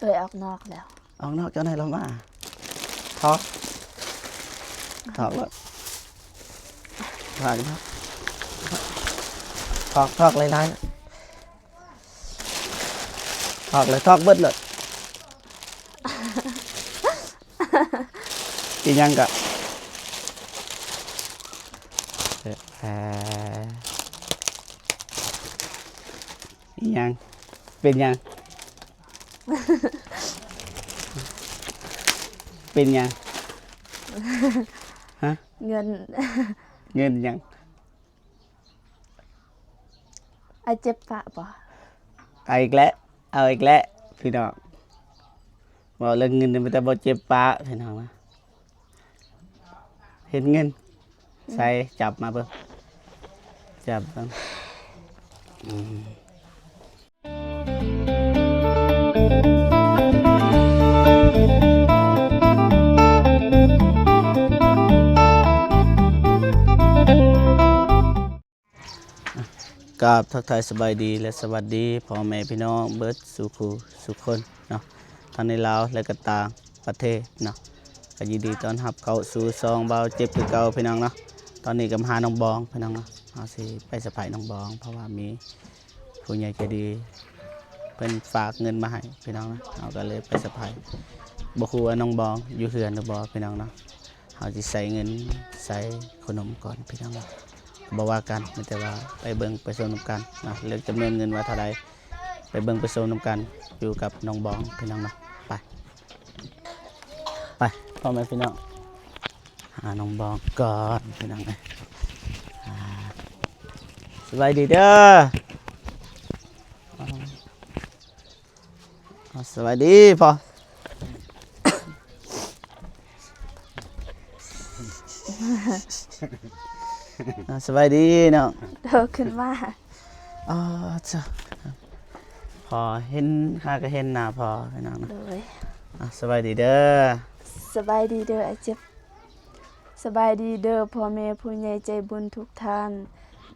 ໂດຍ ອອກນອກແລ້ວ. ອອກນອກຈັ່ງໃດລາວມາ. ຖອກ ຖອກໂລດ. ຖອກ ຖອກ ຖອກ ຖອກຫຼາຍໆ. ຖອກເລີຍ ຖອກເບິດໂລດ. ອີຫຍັງກະ ເອີ ອີຫຍັງ ເປັນຫຍັງ ເປັນຫຍັງ ຮະ ເງິນ ເງິນຫຍັງ? ອ້າຍເຈັບປາກບໍ່? ເອົາອີກແລ້ວ ເອົາອີກແລ້ວພີ່ນ້ອງ ເວົ້າເລື່ອງເງິນນີ້ມີແຕ່ບໍ່ເຈັບປາກພີ່ນ້ອງນະ. ເຫັນເງິນ ໃສ ຈັບມາເບິ່ງ ຈັບເບິ່ງ ອືມ. ກາບທັກທາຍສະບາຍດີ ແລະ ສະຫວັດດີພໍ່ແມ່ພີ່ນ້ອງເບິດສູ່ຄູ່ສູ່ຄົນເນາະ ທັງໃນລາວ ແລະ ກໍຕ່າງປະເທດເນາະ. ກໍຍິນດີຕ້ອນຮັບເຂົ້າສູ່ຊ່ອງບ່າວເຈັບຄືເກົ່າພີ່ນ້ອງເນາະ. ຕອນນີ້ກໍມາຫານ້ອງບອງພີ່ນ້ອງເນາະ ເຮົາຊິໄປເຊີໄພນ້ອງບອງ ເພາະວ່າມີ ຜູ້ໃຫຍ່ໃຈດີເພິ່ນຝາກເງິນມາໃຫ້ພີ່ນ້ອງນະ ເຮົາກໍເລີຍໄປເຊີໄພ. ບໍ່ຮູ້ວ່ານ້ອງບອງຢູ່ເຮືອນຫຼືບໍ່ພີ່ນ້ອງເນາະ. ເຮົາຊິໃສ່ເງິນໃສ່ຂະໜົມກ່ອນພີ່ນ້ອງເນາະ ບໍ່ວ່າກັນ ມີແຕ່ວ່າໄປເບິ່ງໄປຊົມນຳກັນເນາະ. ເລື່ອງຈຳນວນເງິນວ່າເທົ່າໃດ ໄປເບິ່ງໄປຊົມນຳກັນ ຢູ່ກັບນ້ອງບອງພີ່ນ້ອງເນາະ. ໄປ ໄປ ພໍ່ແມ່ພີ່ນ້ອງ ຫານ້ອງບອງກ່ອນພີ່ນ້ອງເອີຍ. ອ່າ ສະບາຍດີເດີ ອ່າ ສະບາຍດີພໍ່ ອ່າ ສະບາຍດີນ້ອງ ໂຕຂຶ້ນມາ. ອໍ ເຈົ້າ ພໍເຫັນ ຫາກະເຫັນໜ້າພໍ່ພີ່ນ້ອງເນາະ. ໂດຍ ອ່າ ສະບາຍດີເດີ ສະບາຍດີເດີອ້າຍເຈັບ. ສະບາຍດີເດີພໍ່ແມ່ຜູ້ໃຫຍ່ໃຈບຸນທຸກທ່ານ.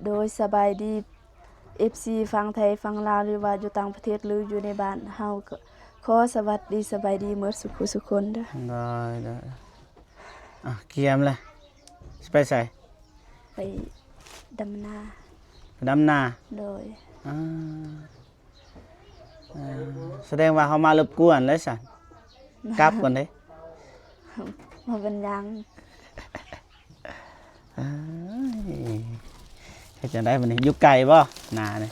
ໂດຍ ສະບາຍດີເອັຟຊີຝັ່ງໄທຝັ່ງລາວ ຫຼືວ່າຢູ່ຕ່າງປະເທດ ຫຼືຢູ່ໃນບ້ານເຮົາ ຂໍສະຫວັດດີສະບາຍດີໝົດສູ່ຜູ້ສູ່ຄົນເດີ. ໂດຍ ໂດຍ ອ່າ ກຽມລະ ຊິໄປໃສ? ໄປດຳນາ. ໄປດຳນາ? ໂດຍ ອ່າ ເອີ ສະແດງວ່າເຮົາມາລົບກວນແລ້ວຊັ້ນ ກັບກ່ອນເດ້. ບໍ່ເປັນຫຍັງ. ເອີຍ ເຮັດຈັ່ງໃດບັດນີ້? ຢູ່ໄກບໍ່ ນານີ້?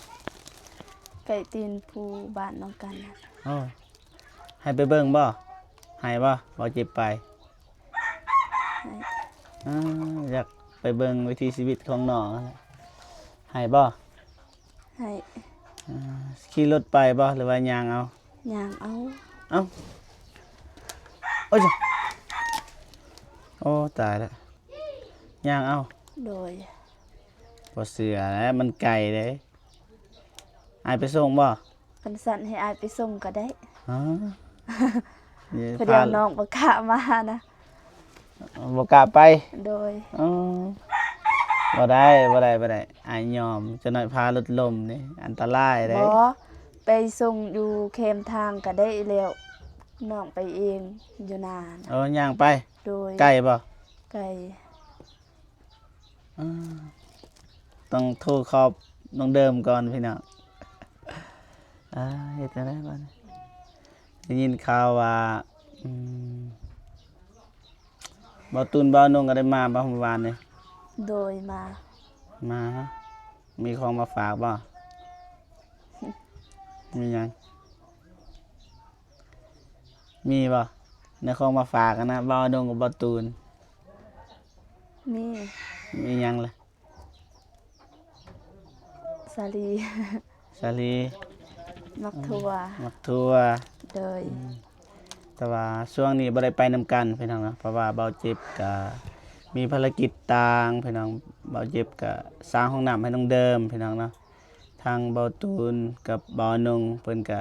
ໄກຕີນພູບ້ານນ້ອງກັນ. ໂອ້ ໃຫ້ໄປເບິ່ງບໍ່? ໃຫ້ບໍ່? ບໍ່ເຈັບໄປ. ໃຫ້ ອ່າ ຢາກໄປເບິ່ງວິຖີຊີວິດຂອງນ້ອງຫັ້ນແຫຼະ. ໃຫ້ບໍ່? ໃຫ້. ອ່າ ຂີ່ລົດໄປບໍ່ ຫຼືວ່າຍ່າງເອົາ? ຍ່າງເອົາ. ເອົ້າ ໂອ້ຍ ໂອ້ ຕາຍແລ້ວ ຍ່າງເອົາ. ໂດຍ ບໍ່ເຊື່ອແຫຼະ ມັນໄກເດ້. ອ້າຍໄປສົ່ງບໍ່? ຄັນຊັ້ນໃຫ້ອ້າຍໄປສົ່ງກໍໄດ້. ຮະ? ພໍດຽວນ້ອງບໍ່ກ້າມານະ. ບໍ່ກ້າໄປ? ໂດຍ. ອໍ ບໍ່ໄດ້ ບໍ່ໄດ້ ບໍ່ໄດ້ ອ້າຍຍອມ. ຈັກໜ້ອຍພາລົດລົ້ມນີ້ ອັນຕະລາຍເດ້. ບໍ່ ໄປສົ່ງຢູ່ແຄມທາງກໍໄດ້ແລ້ວ ນ້ອງໄປເອງຢູ່ນານະ. ເອີ ຍ່າງໄປ? ໂດຍ. ໄກບໍ່? ໄກ. ອ່າ ຕ້ອງໂທຂໍນ້ອງເດີມກ່ອນພີ່ນ້ອງ. ອ່າ ເຮັດຈັ່ງໃດບັດນີ້? ໄດ້ຍິນຂ່າວວ່າ ອືມ ບ່າວຕູນ ບ່າວນົງກໍໄດ້ມາບໍ່ມື້ວານນີ້? ໂດຍ ມາ. ມາ ມີຂອງມາຝາກບໍ່? ມີຫຍັງ? ມີບໍ່ ແນວຂອງມາຝາກຫັ້ນນະ ບ່າວນົງກັບບ່າວຕູນ? ມີ. ມີຫຍັງລະ? ສາລີ. ສາລີ. ໝາກຖົ່ວ. ໝາກຖົ່ວ. ໂດຍ. ອືມ ແຕ່ວ່າຊ່ວງນີ້ບໍ່ໄດ້ໄປນຳກັນພີ່ນ້ອງເນາະ ເພາະວ່າບ່າວເຈັບກະມີພາລະກິດຕ່າງພີ່ນ້ອງ. ບ່າວເຈັບກະສ້າງຫ້ອງນ້ຳໃຫ້ນ້ອງເດີມພີ່ນ້ອງເນາະ. ທາງບ່າວຕູນກັບບ່າວນົງເພິ່ນກະ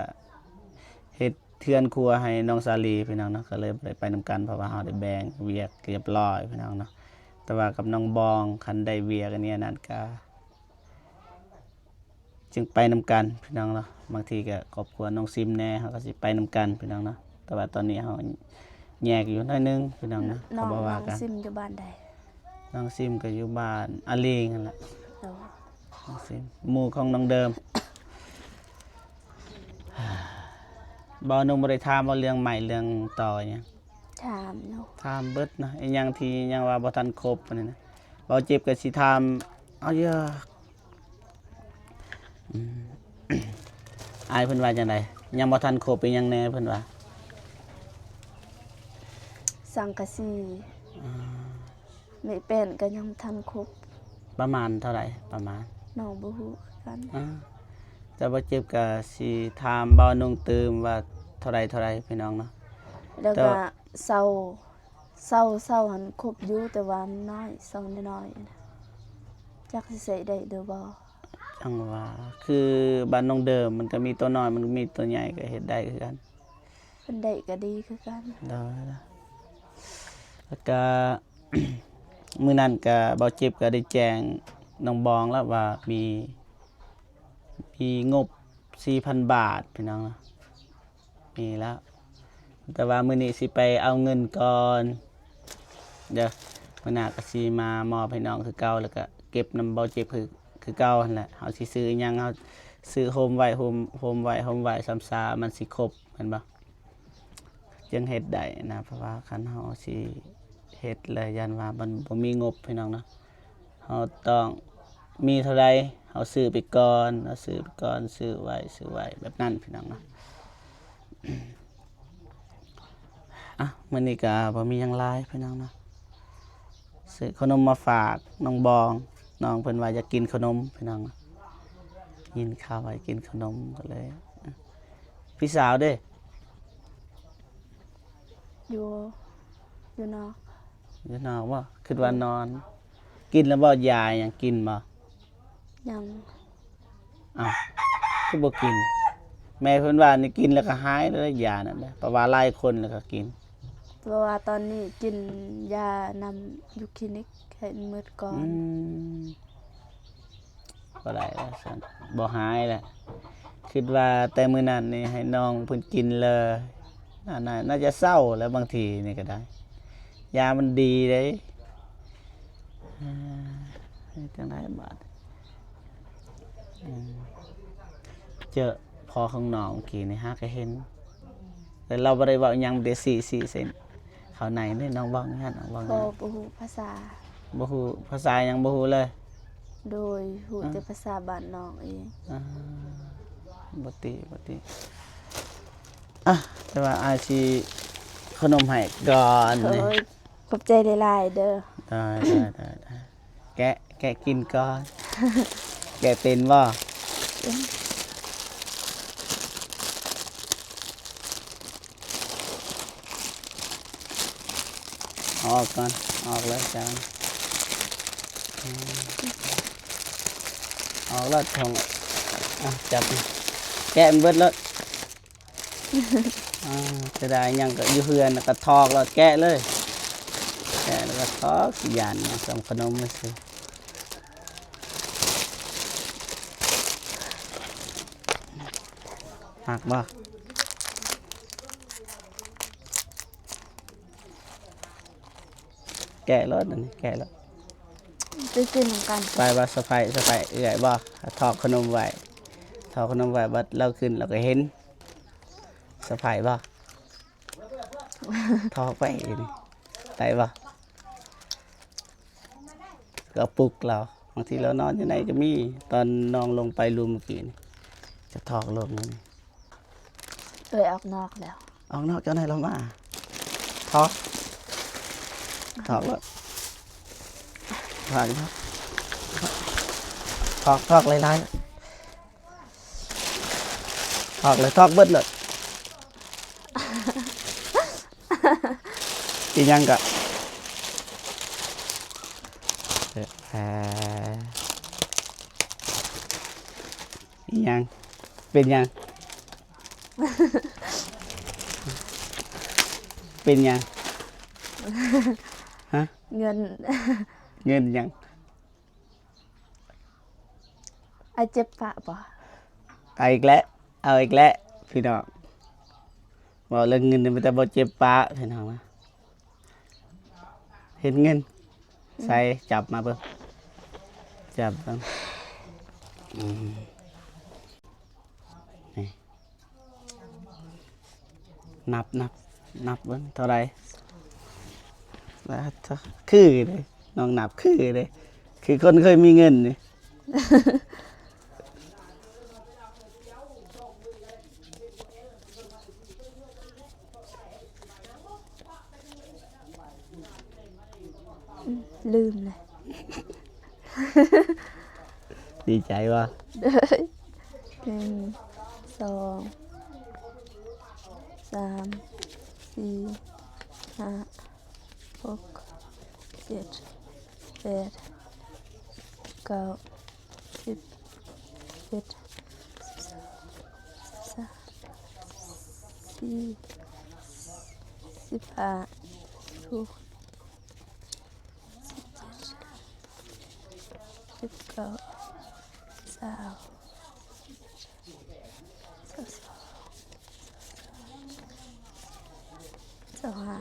ເຮັດເຮືອນຄົວໃຫ້ນ້ອງສາລີພີ່ນ້ອງເນາະ ກໍເລີຍບໍ່ໄດ້ໄປນຳກັນ ເພາະວ່າເຮົາໄດ້ແບ່ງວຽກຮຽບຮ້ອຍພີ່ນ້ອງເນາະ. ແຕ່ວ່າກັບນ້ອງບອງ ຄັນໄດ້ວຽກອັນນີ້ອັນນັ້ນກະ ຈຶ່ງໄປນຳກັນພີ່ນ້ອງເນາະ. ບາງທີກໍຄອບຄົວນ້ອງຊິມແດ່ ເຮົາກໍຊິໄປນຳກັນພີ່ນ້ອງເນາະ. ແຕ່ວ່າຕອນນີ້ເຮົາແຍກຢູ່ໜ້ອຍໜຶ່ງພີ່ນ້ອງເນາະ ກໍບໍ່ວ່າກັນ. ນ້ອງຊິມຢູ່ບ້ານໃດ? ນ້ອງຊິມກໍຢູ່ບ້ານອາລີງຫັ້ນແຫຼະ. ໂດຍ ນ້ອງຊິມ ໝູ່ຂອງນ້ອງເດີມ. ບໍ່ ນ້ອງບໍ່ໄດ້ຖາມວ່າເລື່ອງໃໝ່ເລື່ອງຕໍ່ຫຍັງ? ຖາມຢູ່ ຖາມເບິດນະ. ອີຫຍັງທີ່ຍັງວ່າບໍ່ທັນຄົບອັນນີ້ນະ ເວົ້າເຈັບກໍຊິຖາມ. ເອົາເດີ້ ອືມ ອ້າຍເພິ່ນວ່າຈັ່ງໃດ? ຍັງບໍ່ທັນຄົບອີຫຍັງແດ່ເພິ່ນວ່າ? ສັງກະສີ ອາ ໄມ້ແປ້ນກໍຍັງບໍ່ທັນຄົບ. ປະມານເທົ່າໃດ? ປະມານ ນ້ອງບໍ່ຮູ້ຄືກັນ. ອາ ແຕ່ບໍ່ເຈັບກໍຊິຖາມເບົານຸ່ງຕື່ມວ່າເທົ່າໃດ ເທົ່າໃດພີ່ນ້ອງເນາະ. ແລ້ວກໍເຊົາ ເຊົາ ເຊົາຫັ້ນຄົບຢູ່ ແຕ່ວ່າມັນນ້ອຍ ເຊົານ້ອຍໆ ຈັກຊິໃຊ້ໄດ້ຫຼືບໍ່? ຈັ່ງວ່າ ຄືບ້ານນ້ອງເດີມ ມັນກໍມີຕົວນ້ອຍ ມັນກໍມີຕົວໃຫຍ່ ກໍເຮັດໄດ້ຄືກັນ. ເພິ່ນໄດ້ກໍດີຄືກັນ. ໂດຍ ແລ້ວກະ ມື້ນັ້ນກະເບົາເຈັບກະໄດ້ແຈ້ງນ້ອງບອງແລ້ວວ່າມີ ມີງົບສີ່ພັນບາດພີ່ນ້ອງເນາະ. ມີແລ້ວ ແຕ່ວ່າມື້ນີ້ຊິໄປເອົາເງິນກ່ອນເດີ້. ມື້ໜ້າກໍຊິມາມອບໃຫ້ນ້ອງຄືເກົ່າ ແລ້ວກະເກັບນຳເບົາເຈັບຄື ຄືເກົ່າຫັ້ນແຫຼະ. ເຮົາຊິຊື້ອີຫຍັງ ເຮົາຊື້ໂຮມໄວ້ ໂຮມ ໂຮມໄວ້ ໂຮມໄວ້ ສ່ຳຊາມັນຊິຄົບ ແມ່ນບໍ່? ຈຶ່ງເຮັດໄດ້ນະ. ເພາະວ່າຄັນເຮົາຊິເຮັດແລ້ວ ຢ້ານວ່າມັນບໍ່ມີງົບພີ່ນ້ອງເນາະ. ເຮົາຕ້ອງມີເທົ່າໃດ ເຮົາຊື້ໄປກ່ອນ ເຮົາຊື້ໄປກ່ອນ ຊື້ໄວ້ ຊື້ໄວ້ ແບບນັ້ນພີ່ນ້ອງເນາະ. ອ່ະ ມື້ນີ້ກໍບໍ່ມີຫຍັງຫຼາຍພີ່ນ້ອງເນາະ. ຊື້ຂະໜົມມາຝາກນ້ອງບອງ ນ້ອງເພິ່ນວ່າຢາກກິນຂະໜົມພີ່ນ້ອງ. ຍິນຂ່າວວ່າກິນຂະໜົມກໍເລີຍ. ພີ່ສາວເດ້? ຢູ່ ຢູ່ນອກ. ຢູ່ນອກບໍ່? ຄິດວ່ານອນ. ກິນແລ້ວບໍ່? ຢາຫຍັງກິນບໍ່? ຍັງ. ອ້າວ ຄືບໍ່ກິນ? ແມ່ເພິ່ນວ່ານີ້ກິນແລ້ວກໍຫາຍເລີຍ ຢານັ້ນນະ. ເພາະວ່າຫຼາຍຄົນແລ້ວກໍກິນ. ເພາະວ່າຕອນນີ້ກິນຢານຳຢູ່ຄລີນິກໃຫ້ມັນໝົດກ່ອນ. ອືມ ບໍ່ໄດ້ແລ້ວຊັ້ນ ບໍ່ຫາຍແລ້ວ. ຄິດວ່າແຕ່ມື້ນັ້ນນີ້ໃຫ້ນ້ອງເພິ່ນກິນເລີຍ ໜ້າ ໜ້າ ໜ້າຈະເຊົາແລ້ວ ບາງທີນີ້ກໍໄດ້. ຢາມັນດີເດ້. ເຮັດຈັ່ງໃດບາດ? ອືມ ເຈີພໍ່ຂອງນ້ອງກີ້ນີ້ຫາກະເຫັນ ແຕ່ລາວບໍ່ໄດ້ເວົ້າຫຍັງ ມີແຕ່ຊີ້ ຊີ້ໃສ່ເຂົ້າໃນນີ້. ນ້ອງເວົ້າຫຍັງ? ນ້ອງເວົ້າຫຍັງ? ບໍ່ ບໍ່ຮູ້ພາສາ. ບໍ່ຮູ້ພາສາຫຍັງ? ບໍ່ຮູ້ເລີຍ? ໂດຍ ຮູ້ແຕ່ພາສາບ້ານນ້ອງເອງ. ອ່າ ບໍ່ຕິ ບໍ່ຕິ. ອ່ະ ແຕ່ວ່າອ້າຍຊິເອົາຂະໜົມໃຫ້ກ່ອນ. ໂດຍ ຂອບໃຈຫຼາຍໆເດີ. ໄດ້ ໄດ້ ໄດ້ ໄດ້. ແກະ ແກະກິນກ່ອນ. ແກະເປັນບໍ່? ເປັນ. ເອົາອອກກ່ອນ ເອົາອອກເລີຍຈ້າ. ອືມ ເອົາອອກແລ້ວ ອ່ະ ຈັບ ແກະມັນເບິດໂລດ. ອ່າ ເສຍດາຍຫຍັງ ກໍຢູ່ເຮືອນ ແລ້ວກໍຖອກໂລດ ແກະເລີຍ ແກະແລ້ວກໍຖອກ. ຢ້ານຫຍັງ ສ່ຳຂະໜົມຊື່. ມັກບໍ່? ແກະໂລດ ອັນນີ້ແກະໂລດ ໄປກິນນຳກັນ. ໄປວ່າສະໄພ ສະໄພເອື້ອຍບໍ່? ຖອກຂະໜົມໄວ້ ຖອກຂະໜົມໄວ້ ບັດລາວຂຶ້ນລາວກໍເຫັນ. ສະໄພບໍ່? ຖອກໄປນີ້ ໄດ້ບໍ່? ກໍປຸກລາວ ບາງທີລາວນອນຢູ່ໃນກໍມີ. ຕອນນ້ອງລົງໄປລຸ່ມເມື່ອກີ້ນີ້ ຈະຖອກລົງນີ້. ເອື້ອຍອອກນອກແລ້ວ. ອອກນອກ ເຈົ້ານາຍລາວມາ. ຖອກ ຖອກໂລດ ຖອກ ຖອກ ຖອກຫຼາຍໆ. ຖອກເລີຍ ຖອກເບິດເລີຍ. ອີຫຍັງກະ ເອີ ອີຫຍັງ ເປັນຫຍັງ ເປັນຫຍັງ? ຮະ? ເງິນ ເງິນຫຍັງ? ອ້າຍເຈັບປາກບໍ່? ເອົາອີກແລ້ວ ເອົາອີກແລ້ວພີ່ນ້ອງ. ເວົ້າເລື່ອງເງິນນີ້ມີແຕ່ບໍ່ເຈັບປາກພີ່ນ້ອງນະ. ເຫັນເງິນ ໃສ່ ຈັບມາເບິ່ງ ຈັບເບິ່ງ. ອືມ ນີ້ ນັບ ນັບ ນັບເບິ່ງເທົ່າໃດ. ບາດໂທ້ ຄືເດ້ ນ້ອງນັບຄືເດ້ ຄືຄົນເຄີຍມີເງິນນີ້. ອືມ ລືມເລີຍ. ດີໃຈບໍ່? ໂດຍ. ໜຶ່ງ ສອງ ສາມ ສີ່ ຫ້າ ຫົກ ເຈັດ ແປດ ເກົ້າ ສິບ ສິບເອັດ ສິບສອງ ສິບສາມ ສິບສີ່ ສິບຫ້າ ສິບຫົກ ສິບເຈັດ ສິບແປດ ສິບເກົ້າ ຊາວ ຊາວສອງ ຊາວຫ້າ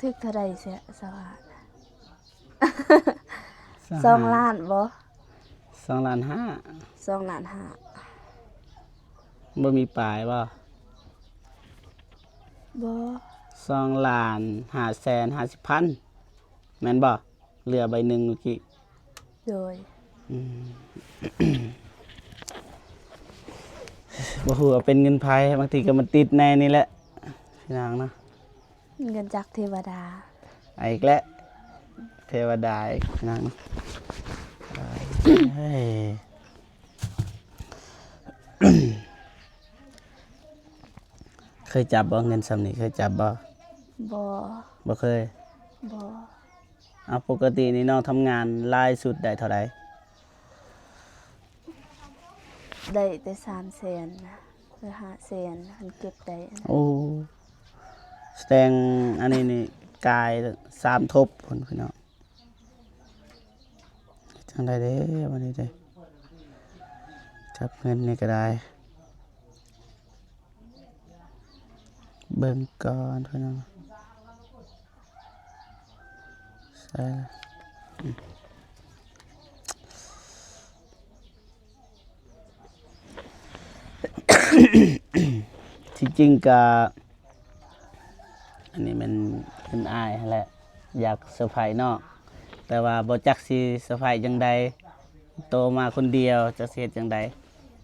ຖືກເທົ່າໃດເສຍ ຊາວຫ້າ ຊາວຫ້າ ສອງລ້ານບໍ່? ສອງລ້ານຫ້າ ສອງລ້ານຫ້າ ບໍ່ມີປາຍບໍ່? ບໍ່ ສອງລ້ານຫ້າແສນຫ້າສິບພັນ ແມ່ນບໍ່? ເຫຼືອໃບໜຶ່ງເມື່ອກີ້. ໂດຍ. ອືມ ບໍ່ຮູ້ວ່າເປັນເງິນໃຜ ບາງທີກໍມາຕິດແດ່ນີ້ແຫຼະ ພີ່ນ້ອງເນາະ. ເງິນຈາກເທວະດາ ເອົາອີກແລ້ວ ເທວະດາອີກ ພີ່ນ້ອງເນາະ. ເອີຍ ເຄີຍຈັບບໍ່ ເງິນສ່ຳນີ້ ເຄີຍຈັບບໍ່? ບໍ່ ບໍ່ເຄີຍ. ບໍ່. ເອົາ ປົກກະຕິນີ້ນ້ອງທຳງານຫຼາຍສຸດໄດ້ເທົ່າໃດ? ໄດ້ແຕ່ສາມແສນ ຫຼື ຫ້າແສນ ຄັນເກັບໄດ້. ໂອ້ ສະແດງອັນນີ້ນີ້ກາຍສາມທົບພຸ້ນ ພີ່ນ້ອງ. ເຮັດຈັ່ງໃດເດ້ບັດນີ້ເດ້ ຈັບເງິນນີ້ກໍໄດ້. ເບິ່ງກ່ອນພີ່ນ້ອງ ໃສ່ລະ ທີ່ຈິງກະ ອັນນີ້ແມ່ນເປັນອ້າຍຫັ້ນແຫຼະ ຢາກເຊີໄພນ້ອງ ແຕ່ວ່າບໍ່ຈັກຊິເຊີໄພຈັ່ງໃດ ໂຕມາຄົນດຽວ ຈັກຊິເຮັດຈັ່ງໃດ.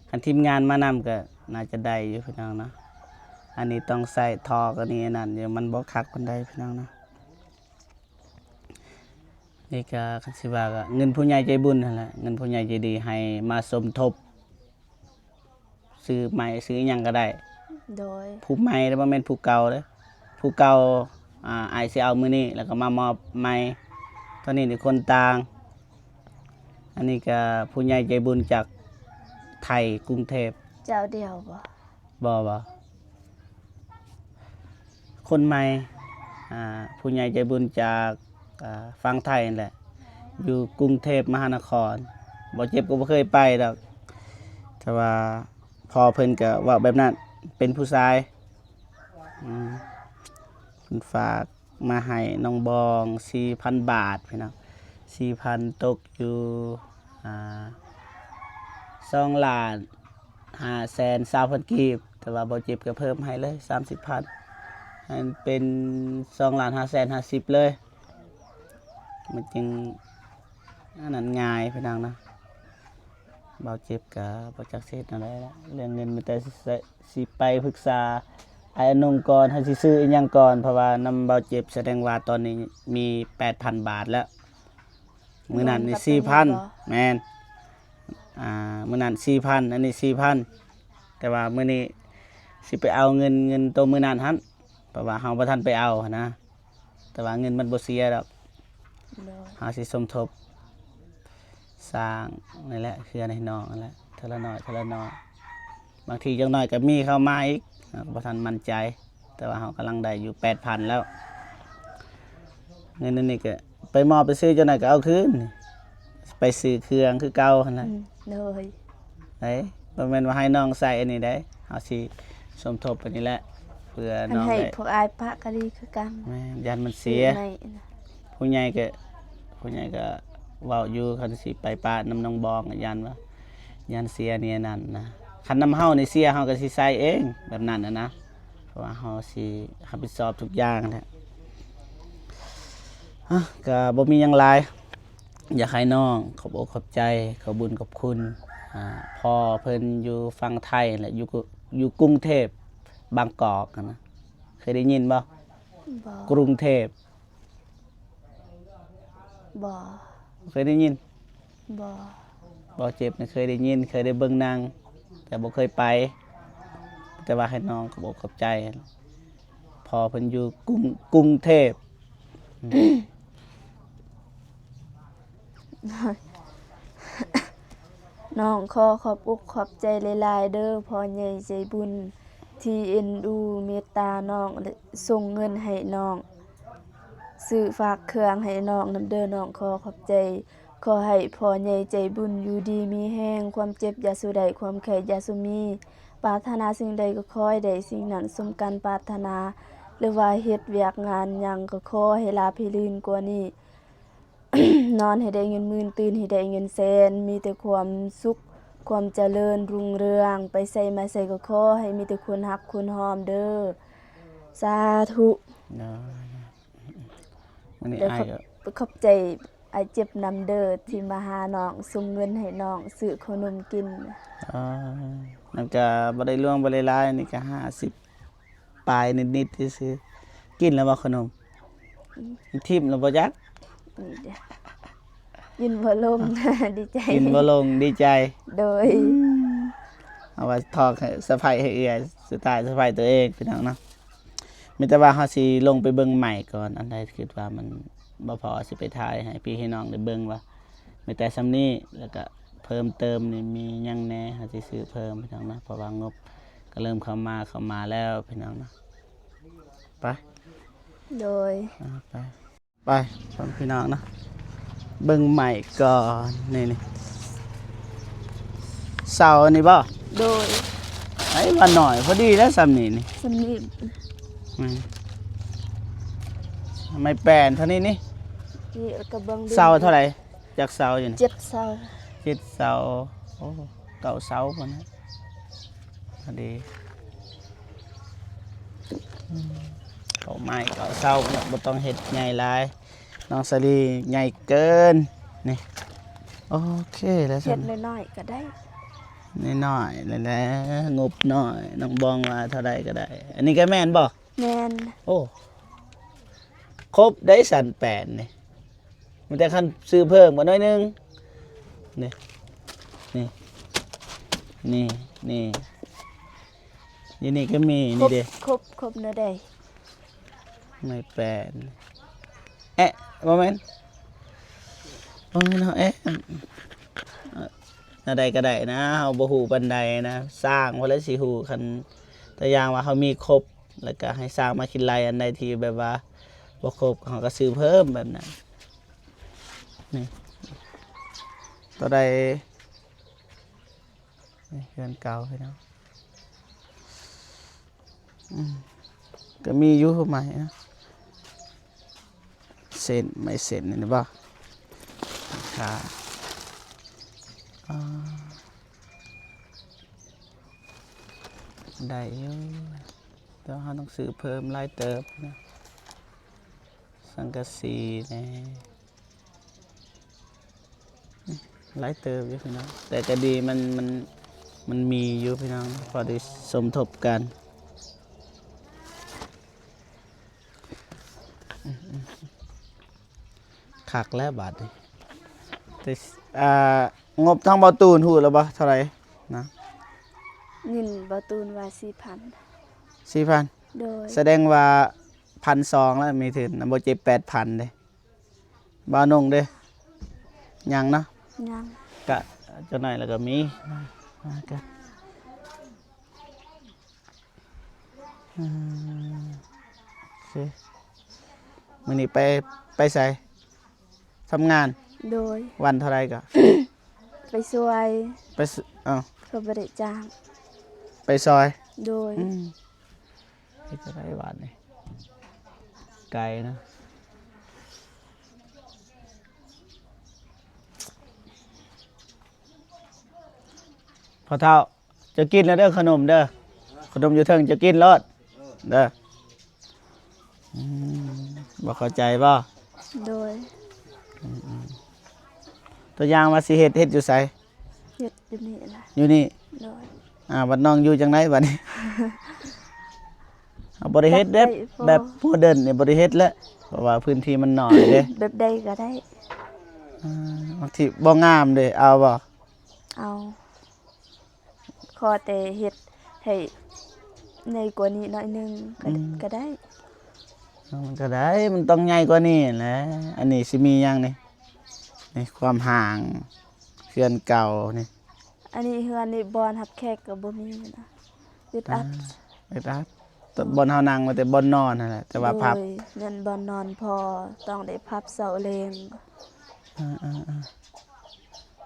ຄັນທີມງານມານຳກໍໜ້າຈະໄດ້ຢູ່ພີ່ນ້ອງເນາະ. ອັນນີ້ຕ້ອງໃສ່ຖອກ ອັນນີ້ອັນນັ້ນຢູ່ ມັນບໍ່ຄັກປານໃດພີ່ນ້ອງເນາະ. ນີ້ກໍຄັນຊິວ່າກໍເງິນຜູ້ໃຫຍ່ໃຈບຸນຫັ້ນແຫຼະ ເງິນຜູ້ໃຫຍ່ໃຈດີໃຫ້ມາສົມທົບ ຊື້ໄມ້ຊື້ອີ່ຫຍັງກໍໄດ້. ໂດຍ. ຜູ້ໃໝ່ເດ້ ບໍ່ແມ່ນຜູ້ເກົ່າເດ້. ຜູ້ເກົ່າ ອ່າ ອ້າຍຊິເອົາມື້ນີ້ ແລ້ວກໍມາມອບໃໝ່. ຕອນນີ້ນີ້ຄົນຕ່າງ. ອັນນີ້ກໍຜູ້ໃຫຍ່ໃຈບຸນຈາກໄທ ກຸງເທບ. ເຈົ້າດຽວບໍ່? ບໍ່ ບໍ່. ຄົນໃໝ່ ອ່າ ຜູ້ໃຫຍ່ໃຈບຸນຈາກ ອ່າ ຝັ່ງໄທຫັ້ນແຫຼະ ຢູ່ກຸງເທບມະຫານະຄອນ. ບໍ່ເຈັບກໍບໍ່ເຄີຍໄປດອກ ແຕ່ວ່າພໍ່ເພິ່ນກໍເວົ້າແບບນັ້ນ ເປັນຜູ້ຊາຍ. ອືມ ເພິ່ນຝາກມາໃຫ້ນ້ອງບອງສີ່ພັນບາດ ພີ່ນ້ອງ. ສີ່ພັນຕົກຢູ່ ອ່າ ສອງລ້ານ ຫ້າແສນຊາວພັນກີບ ແຕ່ວ່າບໍ່ເຈັບກໍເພີ່ມໃຫ້ເລີຍສາມສິບພັນ ໃຫ້ເປັນສອງລ້ານຫ້າແສນຫ້າສິບເລີຍ. ມັນຈຶ່ງອັນນັ້ນງ່າຍພີ່ນ້ອງນະ. ເບົາເຈັບກໍບໍ່ຈັກຊິເຮັດແນວໃດລະ ເລື່ອງເງິນມີແຕ່ຊິ ຊິໄປປຶກສາອ້າຍອານົງກ່ອນ ເຮົາຊິຊື້ອີ່ຫຍັງກ່ອນ ເພາະວ່ານຳເບົາເຈັບສະແດງວ່າຕອນນີ້ມີແປດພັນບາດແລ້ວ. ມື້ນັ້ນນີ້ສີ່ພັນ ແມ່ນ ອ່າ ມື້ນັ້ນສີ່ພັນ ອັນນີ້ສີ່ພັນ ແຕ່ວ່າມື້ນີ້ຊິໄປເອົາເງິນ ເງິນໂຕມື້ນັ້ນຫັ້ນ ເພາະວ່າເຮົາບໍ່ທັນໄປເອົາຫັ້ນນະ ແຕ່ວ່າເງິນມັນບໍ່ເສຍດອກ. ໂດຍ. ເຮົາຊິສົມທົບສ້າງນີ້ແຫຼະ ເຮືອນໃຫ້ນ້ອງຫັ້ນແຫຼະ ເທື່ອລະໜ້ອຍ ເທື່ອລະໜ້ອຍ. ບາງທີຈັກໜ້ອຍກໍມີເຂົ້າມາອີກ ເຮົາກໍບໍ່ທັນໝັ້ນໃຈ ແຕ່ວ່າເຮົາກຳລັງໄດ້ຢູ່ແປດພັນແລ້ວ. ເງິນອັນນີ້ກໍໄປມອບໄປຊື້ ເຈົ້າໜ້ອຍກໍເອົາຄືນ ໄປຊື້ເຄື່ອງຄືເກົ່າຫັ້ນແຫຼະ. ອືມ ໂດຍ. ເອີຍ ບໍ່ແມ່ນວ່າໃຫ້ນ້ອງໃສ່ອັນນີ້ເດ້ ເຮົາຊິສົມທົບອັນນີ້ແຫຼະ ເພື່ອ ຄັນ ນ້ອງ ໃຫ້ ໄດ້ ພວກອ້າຍປະກໍດີຄືກັນ. ແມ່ນ ຢ້ານມັນເສຍ ຊື້ໃໝ່ນະ. ຜູ້ໃຫຍ່ກໍຜູ້ໃຫຍ່ກໍເວົ້າຢູ່ ຄັນຊິໄປປະນຳນ້ອງບອງ ຢ້ານວ່າ ຢ້ານເສຍນີ້ອັນນັ້ນນະ. ຄັນນຳເຮົານີ້ເສຍ ເຮົາກໍຊິໃສ່ເອງ ແບບນັ້ນນະ. ເພາະວ່າເຮົາຊິຮັບຜິດຊອບທຸກຢ່າງແຫຼະ. ອາ ກໍບໍ່ມີຫຍັງຫຼາຍ ຢາກໃຫ້ນ້ອງຂອບອົກຂອບໃຈ ຂອບບຸນຂອບຄຸນ ອາ ພໍ່ເພິ່ນຢູ່ຝັ່ງໄທແຫຼະ ຢູ່ ຢູ່ກຸງເທບ ບາງກອກຫັ້ນນະ. ເຄີຍໄດ້ຍິນບໍ່? ບໍ່. ກຸງເທບ. ບໍ່. ບໍ່ເຄີຍໄດ້ຍິນ? ບໍ່. ບໍ່ເຈັບນະ ເຄີຍໄດ້ຍິນ ເຄີຍໄດ້ເບິ່ງໜັງ ແຕ່ບໍ່ເຄີຍໄປ. ແຕ່ວ່າໃຫ້ນ້ອງຂອບອົກຂອບໃຈ ພໍ່ເພິ່ນຢູ່ກຸງ ກຸງເທບ. ອືມ ນ້ອງຂໍຂອບອົກຂອບໃຈຫຼາຍໆເດີ້ ພໍ່ໃຫຍ່ໃຈບຸນທີ່ເອັນດູເມດຕານ້ອງ ແລະ ສົ່ງເງິນໃຫ້ນ້ອງ ຊື້ຝາກເຄື່ອງໃຫ້ນ້ອງນຳເດີ້ ນ້ອງຂໍຂອບໃຈ. ຂໍໃຫ້ພໍ່ໃຫຍ່ໃຈບຸນຢູ່ດີມີແຮງ ຄວາມເຈັບຢ່າສູ່ໄດ້ ຄວາມໄຂ້ຢ່າສູ່ມີ ປາດຖະໜາສິ່ງໃດກໍຂໍໃຫ້ໄດ້ສິ່ງນັ້ນສົມການປາດຖະໜາ ຫຼືວ່າເຮັດວຽກງານຫຍັງກໍຂໍໃຫ້ລາບໃຫ້ລື່ນກວ່ານີ້ ນອນໃຫ້ໄດ້ເງິນໝື່ນ ຕື່ນໃຫ້ໄດ້ເງິນແສນ ມີແຕ່ຄວາມສຸກ ຄວາມຈະເລີນຮຸ່ງເຮືອງ ໄປໃສມາໃສກໍຂໍໃຫ້ມີແຕ່ຄົນຮັກຄົນຫອມເດີ້ ສາທຸ. ເນາະ ມື້ນີ້ ແລ້ວ ອ້າຍ ຂອບ ກໍ ຂອບໃຈອ້າຍເຈັບນຳເດີ້ ທີ່ມາຫານ້ອງ ສົ່ງເງິນໃຫ້ນ້ອງຊື້ເຂົ້າໜົມກິນ. ອາ ມັນກະບໍ່ໄດ້ຫຼວງບໍ່ໄດ້ຫຼາຍ ນີ້ກະຫ້າສິບປາຍນິດໆຊື່ໆ. ກິນແລ້ວບໍ່ເຂົ້າໜົມ? ອືມ ຖິ້ມແລ້ວບໍ່ຈັກ? ອືມ ກິນບໍ່ລົງ ດີໃຈ ກິນບໍ່ລົງ ດີໃຈ. ໂດຍ ອືມ ເອົາໄວ້ຖອກໃຫ້ສະໃພ້ໃຫ້ເອື້ອຍ ສະຕາຍສະໃພ້ຕົວເອງ ພີ່ນ້ອງເນາະ. ມີແຕ່ວ່າເຮົາຊິລົງໄປເບິ່ງໃໝ່ກ່ອນ ອັນໃດຄິດວ່າມັນບໍ່ພໍຊິໄປຖ່າຍໃຫ້ພີ່ໃຫ້ນ້ອງໄດ້ເບິ່ງວ່າມີແຕ່ສ່ຳນີ້ ແລ້ວກະເພີ່ມເຕີມນີ້ມີຫຍັງແດ່ ເຮົາຊິຊື້ເພີ່ມ ພີ່ນ້ອງເນາະ. ເພາະວ່າງົບກໍເລີ່ມເຂົ້າມາ ເຂົ້າມາແລ້ວ ພີ່ນ້ອງເນາະ. ໄປ ໂດຍ ອາ ໄປ. ໄປ ພີ່ນ້ອງເນາະ ເບິ່ງໃໝ່ກ່ອນ. ນີ້ ນີ້ ເສົາອັນນີ້ບໍ່? ໂດຍ ໄອ້ວ່າໜ້ອຍ ພໍດີແລ້ວສ່ຳນີ້ນີ້ ສ່ຳນີ້ ແມ່ນ ໄມ້ແປ້ນເທົ່ານີ້ນີ້ ນີ້ ແລ້ວກໍເບິ່ງ ເສົາເທົ່າໃດ? ຈັກເສົາຢູ່ນີ້? ເຈັດເສົາ ເຈັດເສົາ. ໂອ້ ເກົ້າເສົາພຸ້ນນະ ພໍດີ. ອືມ ເກົ້າໄມ້ເກົ້າເສົາເນາະ ບໍ່ຕ້ອງເຮັດໃຫຍ່ຫຼາຍ ນ້ອງສາລີໃຫຍ່ເກີນ. ນີ້ ໂອເຄແລ້ວ ເຮັດນ້ອຍໆກໍໄດ້ ນ້ອຍໆແຫຼະ ງົບນ້ອຍ ນ້ອງບອງວ່າເທົ່າໃດກໍໄດ້. ອັນນີ້ກໍແມ່ນບໍ່? ແມ່ນ. ໂອ້ ຄົບໄດ້ຊັ້ນແປນນີ້ ມີແຕ່ຄັນຊື້ເພີ່ມກວ່າໜ້ອຍໜຶ່ງ. ນີ້ ນີ້ ນີ້ ນີ້ ຢູ່ນີ້ກໍມີ ນີ້ເດ້ ຄົບ ຄົບແນວໃດ? ໄມ້ແປ້ນ ແອະ ບໍ່ແມ່ນ ບໍ່ແມ່ນເນາະ ແອະ ແນວໃດກໍໄດ້ນະ ເຮົາບໍ່ຮູ້ປານໃດນະ ຊ່າງພຸ້ນແຫຼະຊິຮູ້. ຄັນຕົວຢ່າງວ່າເຮົາມີຄົບ ແລ້ວກໍໃຫ້ຊ່າງມາຄິດໄລ່ ອັນໃດທີ່ແບບວ່າບໍ່ຄົບ ເຮົາກໍຊື້ເພີ່ມແບບນັ້ນ. ນີ້ ຕົວໃດ? ນີ້ເຮືອນເກົ່າພີ່ນ້ອງ. ອືມ ກໍມີຢູ່ໄມ້ນະ ເສັ້ນ ໄມ້ເສັ້ນນີ້ບໍ່? ຄ່າ ອາ ໄດ້ຢູ່ ແຕ່ວ່າເຮົາຕ້ອງຊື້ເພີ່ມຫຼາຍເຕີບນະ ສັງກະສີແດ່. ຫຼາຍເຕີບຢູ່ພີ່ນ້ອງ ແຕ່ກໍດີ ມັນ ມັນ ມັນມີຢູ່ພີ່ນ້ອງ ພໍໄດ້ສົມທົບກັນ. ຄັກແລ້ວບາດນີ້ ແຕ່ ອ່າ ງົບທາງເບົາຕູນຮູ້ແລ້ວບໍ່ ເທົ່າໃດນະ? ຍິນເບົາຕູນວ່າສີ່ພັນ. ສີ່ພັນ? ໂດຍ. ສະແດງວ່າພັນສອງແລ້ວ ມີທຶນນະ ບໍ່ເຈັບແປດພັນເດ້. ບ່າວນົງເດ້ ຍັງເນາະ ຍັງ ກະຈັກໜ້ອຍແລ້ວກໍມີ ມາ ມາກັນ ອືມ ໂອເຄ ມື້ນີ້ໄປ ໄປໃສ? ທຳງານ ໂດຍ ວັນເທົ່າໃດກໍ? ໄປຊ່ວຍ ໄປ ເອົ້າ ກໍບໍ່ໄດ້ຈ້າງ ໄປຊອຍ. ໂດຍ. ອືມ ເຮັດຈັ່ງໃດບາດນີ້ ໄກນະ. ພໍ່ເຖົ້າ ເຈົ້າກິນແລ້ວເດີ ຂະໜົມເດີ ຂະໜົມຢູ່ເທິງ ເຈົ້າກິນໂລດເດີ. ອືມ ບໍ່ເຂົ້າໃຈບໍ່? ໂດຍ. ອືມໆ ຕົວຢ່າງວ່າຊິເຮັດ ເຮັດຢູ່ໃສ? ເຮັດຢູ່ນີ້ລະ. ຢູ່ນີ້? ໂດຍ. ອ່າ ບັດນ້ອງຢູ່ຈັ່ງໃດບັດນີ້? ເຮົາບໍ່ໄດ້ເຮັດແບບ ແບບໂມເດີນນີ້ບໍ່ໄດ້ເຮັດແຫຼະ ເພາະວ່າພື້ນທີ່ມັນໜ້ອຍເດ້. ແບບໃດກໍໄດ້. ອ່າ ບາງທີບໍ່ງາມເດ້ ເອົາບໍ່? ເອົາ. ຂໍແຕ່ເຮັດໃຫ້ໃຫຍ່ກວ່ານີ້ໜ້ອຍໜຶ່ງ ກໍ ອືມ ກໍໄດ້. ມັນກໍໄດ້ ມັນຕ້ອງໃຫຍ່ກວ່ານີ້ແຫຼະ. ອັນນີ້ຊິມີຫຍັງນີ້? ນີ້ຄວາມຮ່າງເຮືອນເກົ່ານີ້. ອັນນີ້ເຮືອນນີ້ ບ່ອນຮັບແຂກກໍບໍ່ມີນະ ອຶດອັດ. ອ່າ ອຶດອັດ. ບ່ອນເຮົານັ່ງ ມີແຕ່ບ່ອນນອນຫັ້ນແຫຼະ ແຕ່ວ່າພັບ. ໂດຍ. ແມ່ນບ່ອນນອນພໍ່ ຕ້ອງໄດ້ພັບເຊົາແລງ. ເອີໆ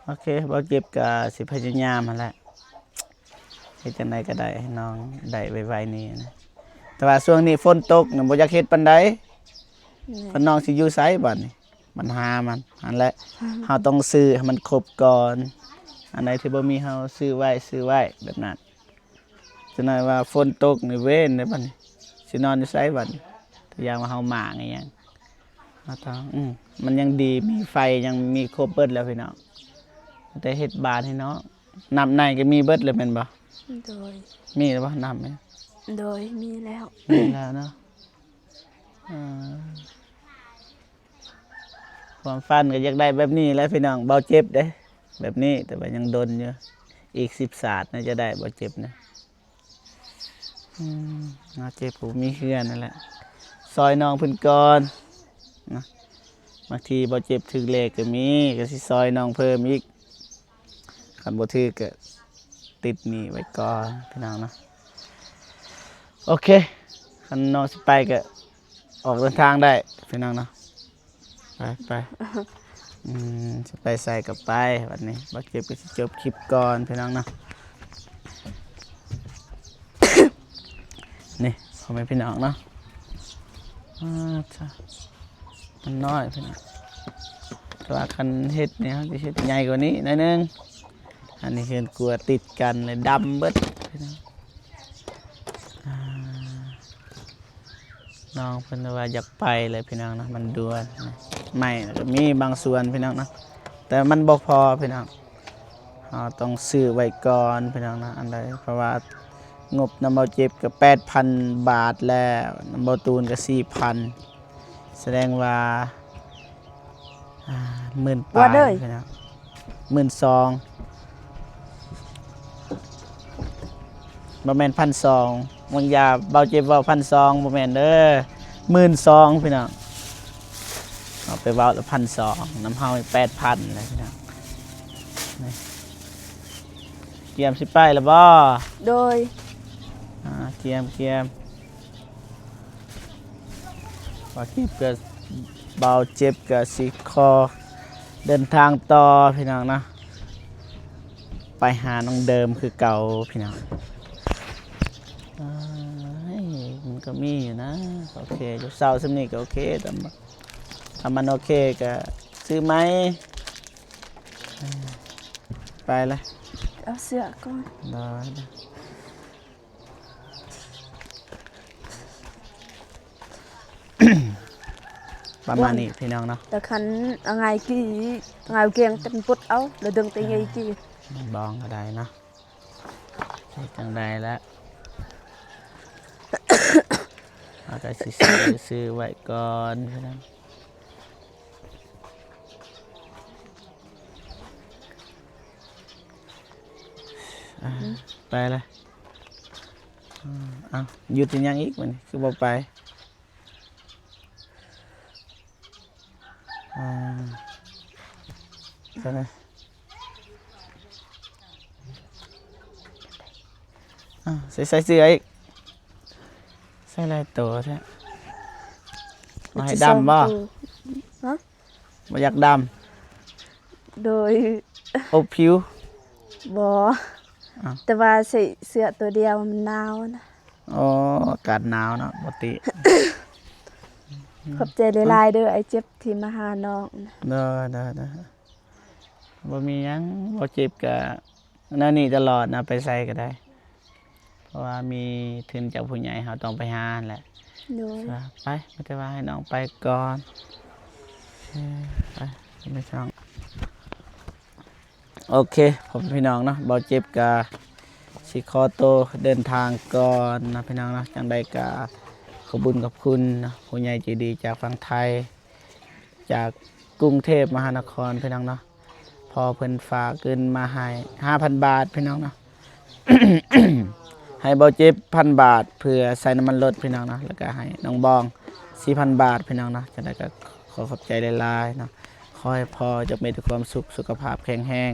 ໆ ໂອເຄ ບໍ່ເຈັບກໍຊິພະຍາຍາມຫັ້ນແຫຼະ ເຮັດຈັ່ງໃດກໍໄດ້ໃຫ້ນ້ອງໄດ້ໄວໆນີ້ນະ. ແຕ່ວ່າຊ່ວງນີ້ຝົນຕົກນະ ບໍ່ຢາກເຮັດປານໃດ. ແມ່ນ. ຄັນນ້ອງຊິຢູ່ໃສບາດນີ້? ບັນຫາມັນຫັ້ນແຫຼະ ເຮົາຕ້ອງຊື້ໃຫ້ມັນຄົບກ່ອນ. ອັນໃດທີ່ບໍ່ມີ ເຮົາຊື້ໄວ້ ຊື້ໄວ້ແບບນັ້ນ. ຈັກໜ້ອຍວ່າຝົນຕົກນີ້ເວນເດ້ບັດນີ້ ຊິນອນຢູ່ໃສບັດນີ້? ຕົວຢ່າງວ່າເຮົາໝາງອີ່ຫຍັງ ເຮົາຕ້ອງ ອືມ ມັນຍັງດີ ມີໄຟ ຍັງມີຄົບເບິດແລ້ວພີ່ນ້ອງ. ແຕ່ເຮັດບານໃຫ້ນ້ອງ ນ້ຳໃນກໍມີເບິດແລ້ວແມ່ນບໍ່? ໂດຍ. ມີແລ້ວບໍ່ນ້ຳໃນ? ໂດຍ ມີແລ້ວ ມີແລ້ວເນາະ. ອ່າ ຄວາມຝັນກໍຢາກໄດ້ແບບນີ້ແຫຼະພີ່ນ້ອງ. ເບົາເຈັບເດ້ແບບນີ້ ແຕ່ວ່າຍັງດົນຢູ່ ອີກສິບຊາດໜ້າຈະໄດ້ເບົາເຈັບນະ. ອືມ ເບົາເຈັບຜູ້ມີເຮືອນນັ້ນແຫຼະ ຊ່ອຍນ້ອງເພິ່ນກ່ອນນະ. ບາງທີເບົາເຈັບຖືກເລກກໍມີ ກໍຊິຊ່ອຍນ້ອງເພີ່ມອີກ. ຄັນບໍ່ຖືກກໍຕິດໜີ້ໄວ້ກ່ອນພີ່ນ້ອງເນາະ. ໂອເຄ ຄັນນ້ອງຊິໄປກໍອອກເດີນທາງໄດ້ພີ່ນ້ອງເນາະ. ໄປ ໄປ ອືມ ຊິໄປໃສກໍໄປ. ບັດນີ້ເບົາເຈັບກໍຊິຈົບຄລິບກ່ອນພີ່ນ້ອງເນາະ. ນີ້ ພໍ່ແມ່ພີ່ນ້ອງເນາະ ອາ ມັນນ້ອຍພີ່ນ້ອງ. ແຕ່ວ່າຄັນເຮັດນີ້ ເຮົາຊິເຮັດໃຫຍ່ກວ່ານີ້ໜ້ອຍໜຶ່ງ. ອັນນີ້ເຮືອນຄົວຕິດກັນເລີຍ ດຳເບິດພີ່ນ້ອງ. ອ່າ ນ້ອງເພິ່ນວ່າຢາກໄປເລີຍພີ່ນ້ອງເນາະ ມັນດ່ວນ. ໄມ້ກໍມີບາງສ່ວນພີ່ນ້ອງເນາະ ແຕ່ມັນບໍ່ພໍພີ່ນ້ອງ. ເຮົາຕ້ອງຊື້ໄວ້ກ່ອນພີ່ນ້ອງເນາະ ອັນໃດ ເພາະວ່າງົບນຳເບົາເຈັບກໍແປດພັນບາດແລ້ວ ນຳເບົາຕູນກໍສີ່ພັນ ສະແດງວ່າ ອ່າ ໝື່ນປາຍພີ່ນ້ອງ ໝື່ນສອງ ບໍ່ແມ່ນພັນສອງ. ບາງຢ່າເບົາເຈັບເວົ້າພັນສອງ ບໍ່ແມ່ນເດີ ໝື່ນສອງພີ່ນ້ອງ. ເອົາໄປເວົ້າລະພັນສອງ ນຳເຮົາແປດພັນແລ້ວພີ່ນ້ອງ. ນີ້ ກຽມຊິໄປລະບໍ່? ໂດຍ. ອ່າ ກຽມ ກຽມ. ບາດເຈັບກໍ ເບົາເຈັບກໍຊິຂໍເດີນທາງຕໍ່ພີ່ນ້ອງເນາະ ໄປຫານ້ອງເດີມຄືເກົ່າພີ່ນ້ອງ. ເອີຍ ມັນກໍມີຢູ່ນະ ໂອເຄຢູ່ ເຊົາສ່ຳນີ້ກໍໂອເຄ. ຖ້າ ຖ້າມັນໂອເຄກໍຊື້ໃໝ່. ເອີ ໄປລະ ເອົາເສື້ອກ່ອນ. ໄດ້ ໄດ້. ປະມານນີ້ພີ່ນ້ອງເນາະ ແຕ່ຄັນເອົາງ່າຍກີ່ ງ່າຍກຽງເຕັມປົດເອົາ ແລ້ວດຶງແຕ່ໃຫຍ່ກີ່ ບອງກໍໄດ້ເນາະ. ເຮັດຈັ່ງໃດລະ ເຮົາກໍຊິຊື້ ຊື້ໄວ້ກ່ອນພີ່ນ້ອງ. ອ່າ ໄປລະ. ອືມ ເອົ້າ ຢຸດເຮັດຫຍັງອີກບັດນີ້ ຄືບໍ່ໄປ? ອ່າ ໃສ່ ອ່າ ໃສ່ ໃສ່ເສື້ອອີກ ໃສ່ຫຼາຍໂຕແທ້. ບໍ່ໃຫ້ດຳບໍ່? ຮະ? ບໍ່ຢາກດຳ ໂດຍ ອົບຜິວ ບໍ່ ອ້າວ ແຕ່ວ່າໃສ່ເສື້ອຕົວດຽວ ມັນໜາວນະ. ອໍ ອາກາດໜາວເນາະ ບໍ່ຕິ. ຂອບໃຈຫຼາຍໆເດີ ອ້າຍເຈັບທີ່ມາຫານ້ອງ. ໂດຍໆໆ ບໍ່ມີຫຍັງ ບໍ່ເຈັບກະ ແນວນີ້ຕະຫຼອດນະ ໄປໃສກໍໄດ້ ເພາະວ່າມີທຶນຈາກຜູ້ໃຫຍ່ ເຮົາຕ້ອງໄປຫາຫັ້ນແຫຼະ. ໂດຍ ໄປ ມີແຕ່ວ່າໃຫ້ນ້ອງໄປກ່ອນ. ເອີ ໄປ ໄປຊ່ອງ. ໂອເຄ ພໍ່ແມ່ພີ່ນ້ອງເນາະ ບ່າວເຈັບກະຊິຂໍໂຕເດີນທາງກ່ອນນະພີ່ນ້ອງເນາະ. ຈັ່ງໃດກະຂອບບຸນຂອບຄຸນເນາະ ຜູ້ໃຫຍ່ໃຈດີຈາກຝັ່ງໄທ ຈາກກຸງເທບມະຫານະຄອນພີ່ນ້ອງເນາະ. ພໍ່ເພິ່ນຝາກເງິນມາໃຫ້ຫ້າພັນບາດພີ່ນ້ອງເນາະ ໃຫ້ບ່າວເຈັບພັນບາດ ເພື່ອໃສ່ນ້ຳມັນລົດພີ່ນ້ອງເນາະ ແລ້ວກະໃຫ້ນ້ອງບອງສີ່ພັນບາດພີ່ນ້ອງເນາະ. ຈັ່ງໃດກະຂໍຂອບໃຈຫຼາຍໆເນາະ ຂໍໃຫ້ພໍ່ຈົ່ງມີແຕ່ຄວາມສຸກ ສຸຂະພາບແຂງແຮງ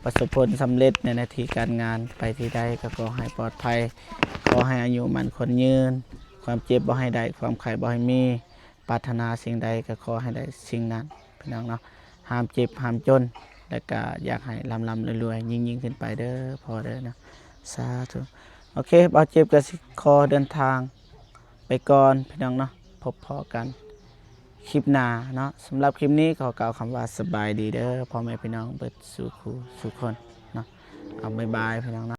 ປະສົບຜົນສຳເລັດໃນໜ້າທີ່ການງານ ໄປທີ່ໃດກະຂໍໃຫ້ປອດໄພ ຂໍໃຫ້ອາຍຸໝັ້ນຂວັນຍືນ ຄວາມເຈັບບໍ່ໃຫ້ໄດ້ ຄວາມໄຂ້ບໍ່ໃຫ້ມີ ປາດຖະໜາສິ່ງໃດກໍຂໍໃຫ້ໄດ້ສິ່ງນັ້ນພີ່ນ້ອງເນາະ. ຫ້າມເຈັບຫ້າມຈົນ ແລ້ວກະຢາກໃຫ້ລ່ຳໆລວຍໆ ຍິ່ງໆຂຶ້ນໄປເດີພໍ່ເດີເນາະ ສາທຸ. ໂອເຄ ບ່າວເຈັບກໍຊິຂໍເດີນທາງໄປກ່ອນພີ່ນ້ອງເນາະ ພົບພໍ້ກັນຄລິບໜ້າເນາະ. ສຳລັບຄລິບນີ້ຂໍກ່າວຄຳວ່າສະບາຍດີເດີພໍ່ແມ່ພີ່ນ້ອງເບິດສູ່ຄູ່ສູ່ຄົນເນາະ. ເອົາ ບາຍບາຍພີ່ນ້ອງເນາະ.